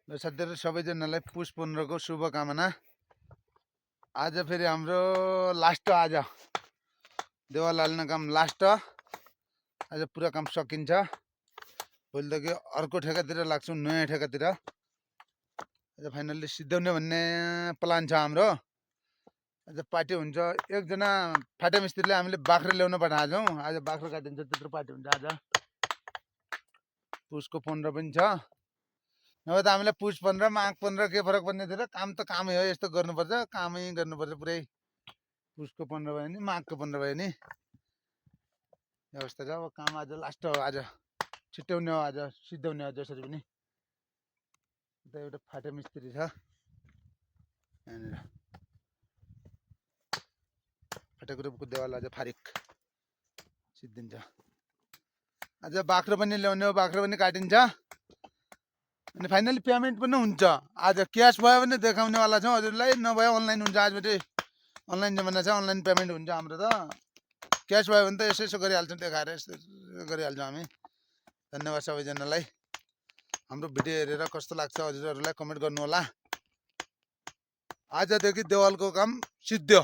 ल साथीहरु सबैजनालाई पुष 15 को शुभकामना। आज फेरि हाम्रो लास्ट आज देवाल हाल्ने काम लास्ट। आज पुरा काम सकिन्छ। भोलिदेखि अर्को ठेकातिर लाग्छौं, नयाँ ठेकातिर। आज फाइनली सिद्ध्याउने भन्ने प्लान छ हाम्रो। आज पार्टी हुन्छ। एकजना फाटे मिस्त्रीले हामीले बाख्रा ल्याउन पठाएछौं। आज बाख्रा काटिन्छ, त्यत्रो पार्टी हुन्छ आज। पुषको 15 पनि छ। नभए त हामीलाई पुष 15 माघ 15 के फरक पर्ने थियो र? काम त कामै हो, यस्तो गर्नुपर्छ, कामै गर्नुपर्छ पुरै। पुषको 15 भयो नि, माघको 15 भयो नि, अवस्था छ। अब काम आज लास्ट हो। आज छिट्याउने हो, आज सिद्ध्याउने हो जसरी पनि। उता एउटा फाटे मिस्त्री छ यहाँनिर। फाटेको रूपको देवाल आज फारिक सिद्धिन्छ। आज बाख्रो पनि ल्याउने हो, बाख्रो पनि काटिन्छ। अनि फाइनली पेमेन्ट पनि हुन्छ। आज क्यास भयो भने देखाउनेवाला छौँ हजुरलाई, नभए अनलाइन हुन्छ। आजबाट अनलाइन जमाना छ, अनलाइन पेमेन्ट हुन्छ हाम्रो त। क्यास भयो भने त यसो यसो गरिहाल्छौँ, देखाएर यसो गरिहाल्छौँ हामी। धन्यवाद सबैजनालाई। हाम्रो भिडियो हेरेर कस्तो लाग्छ हजुरहरूलाई कमेन्ट गर्नु होला। आजदेखि देवालको काम सिद्ध्यो।